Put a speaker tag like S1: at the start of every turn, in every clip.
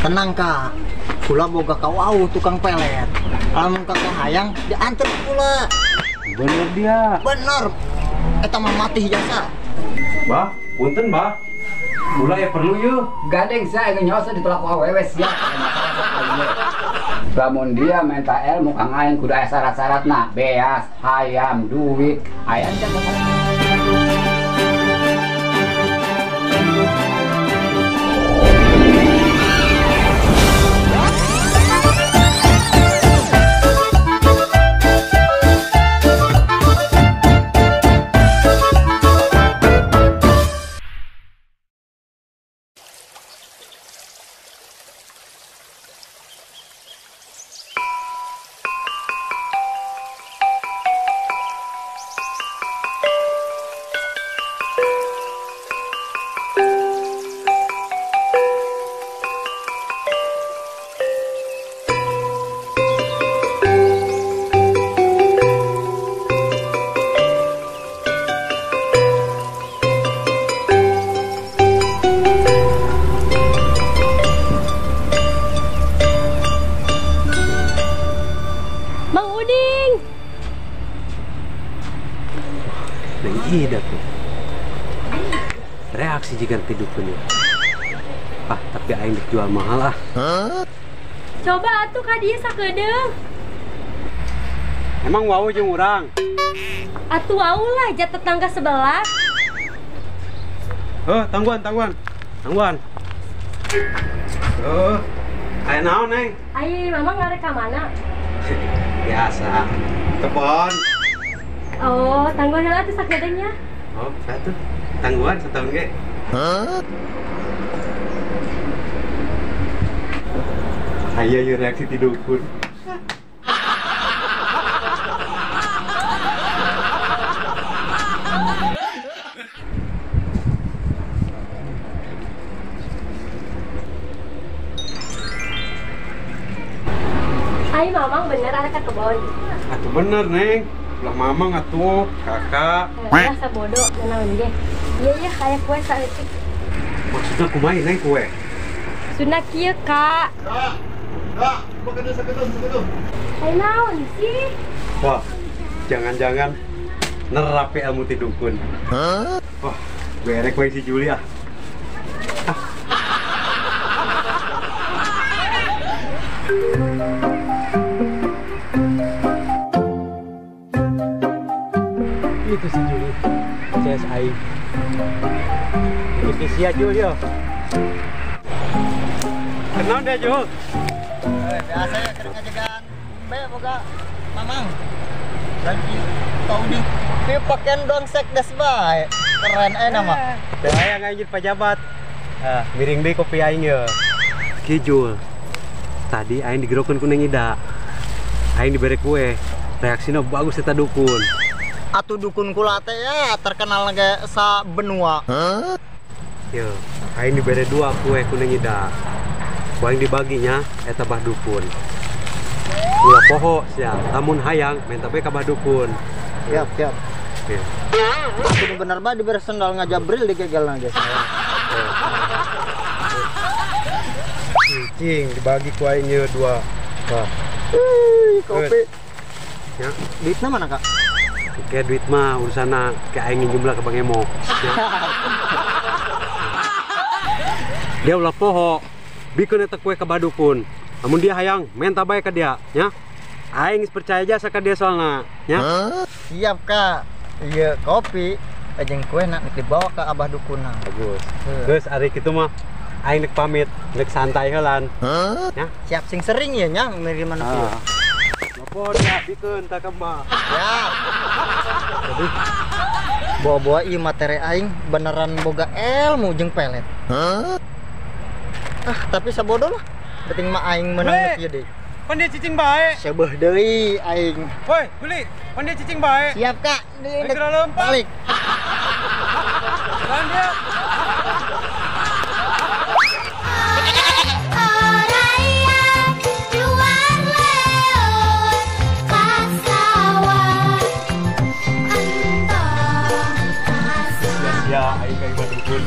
S1: Tenang kak, kula boga kau tukang pelet. Lamun kakak hayang diantar kula.
S2: Bener dia.
S1: Bener. Eta mah mati jasa.
S2: Bah, punten bah. Kula ya perlu yeuh.
S3: Gandeng saya nyosa ditolak ku awewe sia. Lamun dia minta ilmu kang aing kudu aya syarat-syaratna, beas, hayam, duit, ayam can.
S2: Ida tuh reaksi jika tidur punya. Ah, tapi aing dijual mahal ah. Huh?
S4: Coba atuh ka dieu sakedeung.
S2: Emang wau jeung urang?
S4: Atuh wau lah jat tetangga sebelah.
S2: Heuh, tangguan, tangguan. Tangguan. Heuh. Aya naon, Neng?
S4: Ai, Mama ngarek ka mana?
S2: Biasa. Kebon.
S4: Oh, tangguhan heula tuh sakedeung nya.
S2: Oh, satu. Tangguhan setahun ge. Hah? Aya ieu reaksi ti dukun.
S4: Ai mamang bener arek ka kebon.
S2: Atuh bener, Neng. Lah mamang atuh, kakak.
S4: Rasa bodoh, nanaon ge. Iya ya, kayak kue saeutik.
S2: Maksudnya kumaha Neng kue?
S4: Maksudna kieu, Kak.
S5: Kak, Kak, makan sakedeung.
S4: Ai naon sih?
S2: Wah, jangan-jangan nerapi ilmu ti dukun. Hah? Wah, berek we si Juli ah. Itu si Juli, CS aing. Iki sia Jul yo. Kenal deh Jul.
S1: Biasa ya keur ngajagaan be boga mamang. Lagi tau di pi pakaian dongsek des bae. Keren eh nama.
S2: Bahaya ngajin pejabat. Ah, miring deui kopi aing ye. Ki Jul. Tadi aing digerokeun ku Neng Ida. Aing dibere kue. Reaksina bagus eta dukun.
S1: Atuh dukun kula teh ya terkenal ge sa benua.
S2: Huh? Yo, aing dibere dua kue ku Neng Ida. Ku aing dibaginya eta bah dukun. Ulah poho sia, lamun hayang menta bae ka bah dukun.
S1: Siap, siap.
S2: Ya.
S1: Atuh bener bae dibere sendal ngajabril digegelna geus.
S2: Cing dibagi ku aing ieu dua. Wah.
S1: Kopi.
S2: Ya.
S1: Duitna mana, Kak?
S2: Kayak duit mah urusanna kayak aing jumlah ke Bang Emo. Dia ulah poho, bikeun eta kue ka badukun. Lamun dia hayang, menta bae ka dia, nya. Aing geus percaya jasa ka dia soalna, nya.
S1: Huh? Siap, Kak. Iya, kopi jeung kue nak dibawa ke abah dukunna.
S2: Bagus. Geus ari kitu mah aing nek pamit, nek santai heulan.
S1: Huh?
S2: Nya.
S1: Siap sing sering ya nya mirip mana kieu.
S2: Lapor ya, bikeun ta ka mbah.
S1: Siap. Aduh. Bawa-bawa ieu materi aing beneran boga ilmu jeung pelet.
S5: Hah?
S1: Ah, tapi sabodo lah. Penting mah aing menang ieu deui.
S2: Pan dia cicing bae.
S1: Sebeuh deui aing.
S2: Woi, beli. Pan dia cicing bae.
S1: Siap, Kak.
S2: Balik. Pan dia. Ya, aing ka imah dukun.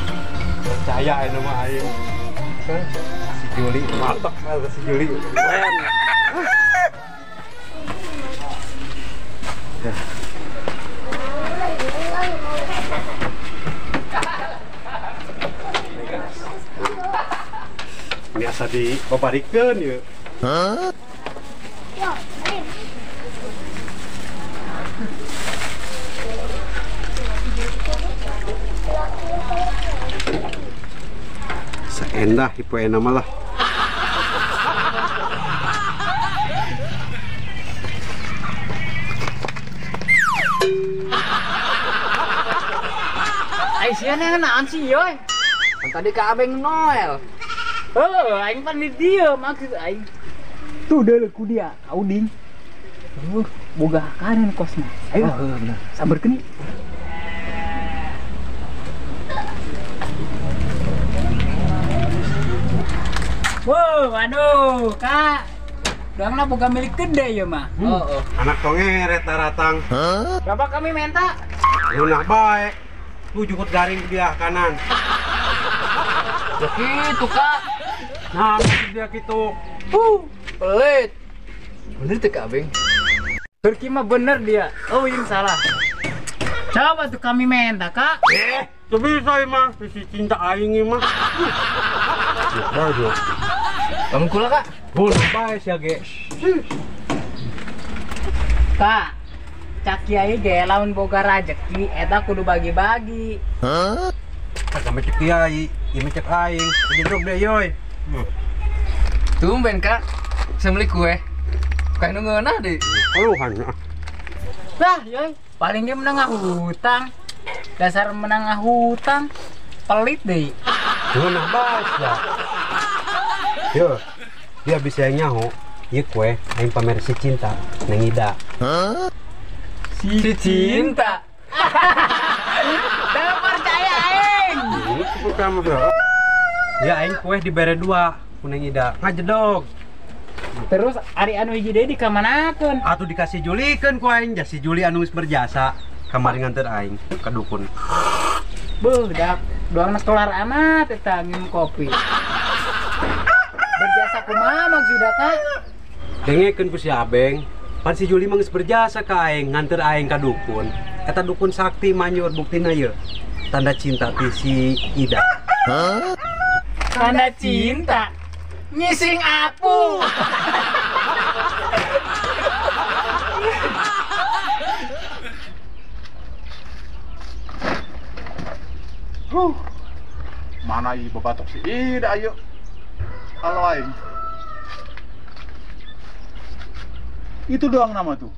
S2: Percaya aing nama aing. Si Jul Juli, mantap si Juli. Keren. Ini asa di babarikeun ieu.
S4: Hah?
S2: Saendah ipoena mah lah.
S3: Ai sia naon sih yoi? Kan tadi ka Abeng Noel. Heuh, aing pan di dieu maksud aing. Tuh deuleu ku dia, ka Uding. Boga kanan kosna. Ayo, bener. Samberkeun. Wow, aduh, Kak. Doangna boga milik gede ya mah. Oh.
S2: Anak tongeret daratang.
S5: Huh?
S3: Bapak kami minta.
S2: Lunah bae. Lu jukut garing dia kanan.
S3: Ya gitu, Kak.
S2: Nah, dia gitu.
S3: Pelit. Bener tuh Kak Abeng. Turki mah bener dia. Oh, yang salah. Coba tuh kami minta, Kak.
S2: Tuh bisa emang, si cinta aing mah. Bagus.
S3: Kamu kula, Kak?
S2: Bunuh bae sia ge.
S3: Kak, cak kiai ge lamun boga rajeki eta kudu bagi-bagi.
S5: Hah?
S2: Kagak cek kiai, ieu mah cek aing. Jedruk deh yoi.
S6: Tumben, Kak. Saya kue. Kayak nu ngeunah deh.
S2: Aluhan.
S3: Lah, yoi, paling dia menang hutang. Dasar menang hutang. Pelit deh.
S2: Ngeunah bae sia. Yo, dia bisa nyaho, ieu kue aing pamer si cinta nang Ida.
S5: Hah?
S3: Si cinta. Teu percaya aing.
S2: Ya aing kue dibere dua ku nang Ida. Ngajedog.
S3: Terus ari anu hiji deui dikamanakeun?
S2: Atuh dikasih Julikeun ku aing, ja si Juli anu geus berjasa kamari nganter aing ka dukun.
S3: Beuh, dak doangna kelar amat eta nginum kopi. Berjasa kumaha maksudna, Kak?
S2: Dengekeun ku si Abeng, pan si Juli mah geus berjasa ka aing, nganter aing ka dukun. Eta dukun sakti manjur buktina ieu. Tanda cinta ti si Ida.
S5: Hah?
S3: Tanda cinta? Ngising apu.
S5: Mana ieu babatok si Ida ayo. Halo aing. Itu doang nama tuh.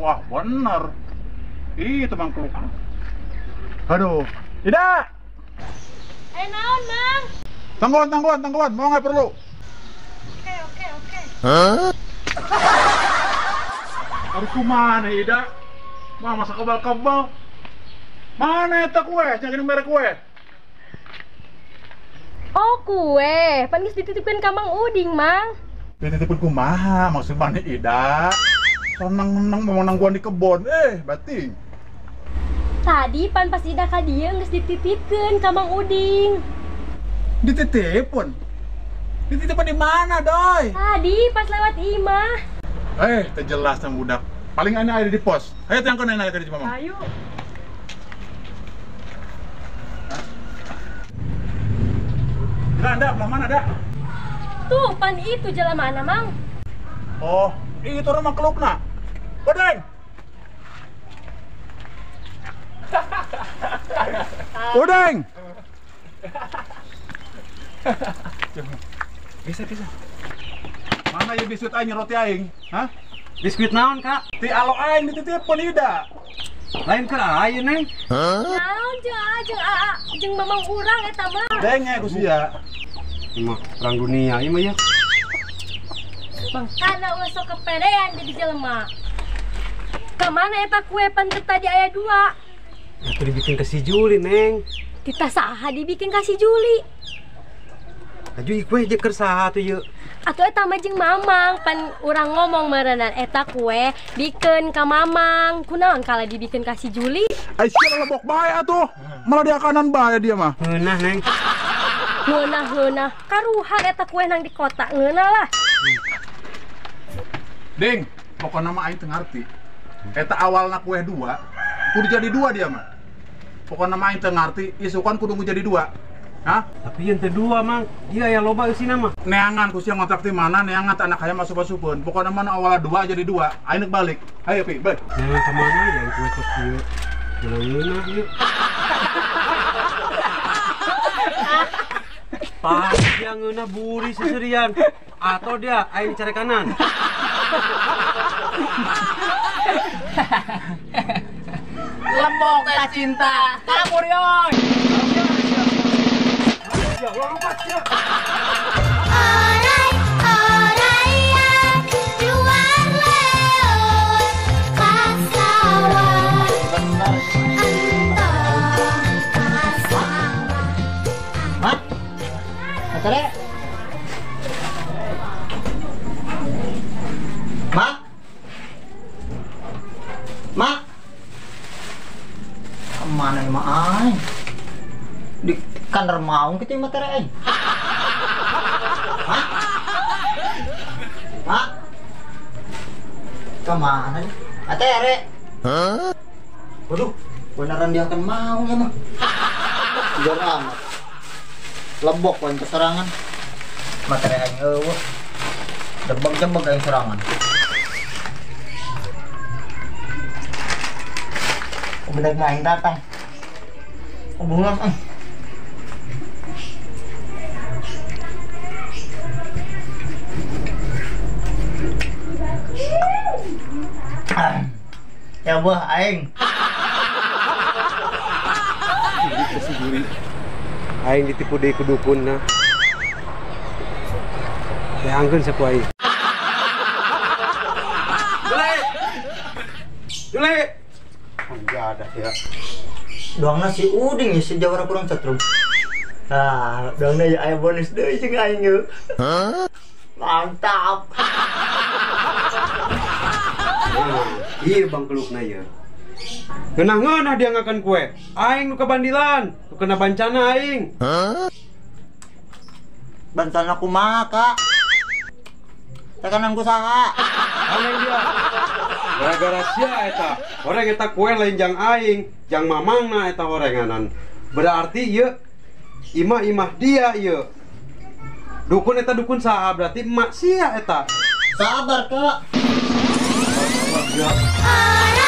S5: Wah, bener. Itu mangkluk. Aduh, Ida.
S4: Naon, Mang?
S5: Tangguhan, mau nggak perlu?
S4: Oke.
S5: Hah? Aduh, kumana Ida? Wah, masa kebal-kebal. Mana eta kue? Jangan merek kue.
S4: Oh, kue. Pan geus dititipkeun ka Mang Uding, Mang.
S5: Dititipkeun kumaha? Maksud mana Ida? Senang-senang mau nangguan di kebon. Bating.
S4: Tadi pan pas Ida ka dieu geus dititipkeun ka Mang Uding.
S5: Dititipun? Dititipun di mana, Doi?
S4: Tadi pas lewat imah.
S5: Terjelas sama budak. Paling aneh ada di pos. Ayo tiangkeun ayo ke di Mamang.
S4: Ayo.
S5: Anda, belah mana, dak?
S4: Tuh, pan itu jalan mana, Mang?
S5: Oh, itu rumah kelukna. Uding! Uding! Bisa. Mana ya biskuit aing roti aing? Hah?
S2: Biskuit naon, Kak?
S5: Ti alo aing dititipun Ida.
S2: Lain keur aing, Neng.
S5: Hah?
S4: Naon jeung aa jeung mamang urang eta mah.
S5: Denge ku sia.
S2: Mah perang dunia ieu mah ya.
S4: Mangkana ulah sok kepedean jadi jelema. Ka mana eta kue pan tadi aya dua?
S2: Atuh dibikin ke si Juli, Neng.
S4: Tita saha dibikin ka si Juli?
S2: Aju ieu kue jeung keur saha atuh ieu?
S4: Atuh eta mah jeung Mamang, pan urang ngomong meureunan eta kue bikeun ka Mamang. Kunaon kala dibikeun ka si Juli?
S5: Ai sia lebok bae atuh. Malah dia kanan bae dia mah.
S2: Ngeunah, Neng.
S4: Ngeunah-ngeunah karuhan eta kue nang di kota ngeunah lah.
S5: Ding, pokokna mah aing teu ngarti. Eta awalna kue dua, kudu jadi dua dia mah. Pokokna mah aing teu ngarti, isukan kudu jadi dua. Hah?
S2: Tapi yang kedua mang, dia ya loba eusina mah.
S5: Neangan ku sia ngontrak di mana, neangan anak hayam asup-asupeun. Pokokna mah awalna dua jadi dua, aing neuk balik. Hayo pi, balik.
S2: Neangan ka mana ya kue tos kieu. Ngeunah ieu. Pas dia ngeunah buri seserian atau dia aing cari kanan.
S3: Lembok tak cinta, kabur yoy.
S2: Ya lompat ya.
S7: Orai oraian keluar leut kasawah entong kasawah.
S1: Mat, Matere. Mak. Mak. Kemana nih mak aing? Di kanar maung kita matere aing. Mak. Mak. Kemana nih? Matere. Hah? Waduh, beneran dia akan maung ya mah. Jor amat. Lebok wan keserangan. Matere aing eueuh. Debeg-debeg aing serangan. Bener main datang. Hubungan ah. Ya buah aing.
S2: Aing ditipu deui ku dukun nah. Bayangkeun saku aing. Jule. Jule. Enggak ada ya.
S1: Doangna si Uding ya si jawara kurang setrum. Nah, doangna ya aya bonus deui jeung aing yeuh. Hah? Mantap.
S2: Nah, ieu bangkelukna ieu. Ngeunah-ngeunah dia ngakan kue. Aing nu kabandilan, nu kena bancana aing.
S1: Hah? Bancana kumaha, Kak? Tekanan ku saha?
S2: Aneh dia. Gara-gara sia eta. Horeng eta kue lain jang aing, jang mamangna eta horenganan. Berarti ieu imah-imah dia ieu. Dukun eta dukun saha berarti emak sia eta.
S1: Sabar, Kak.
S7: Orai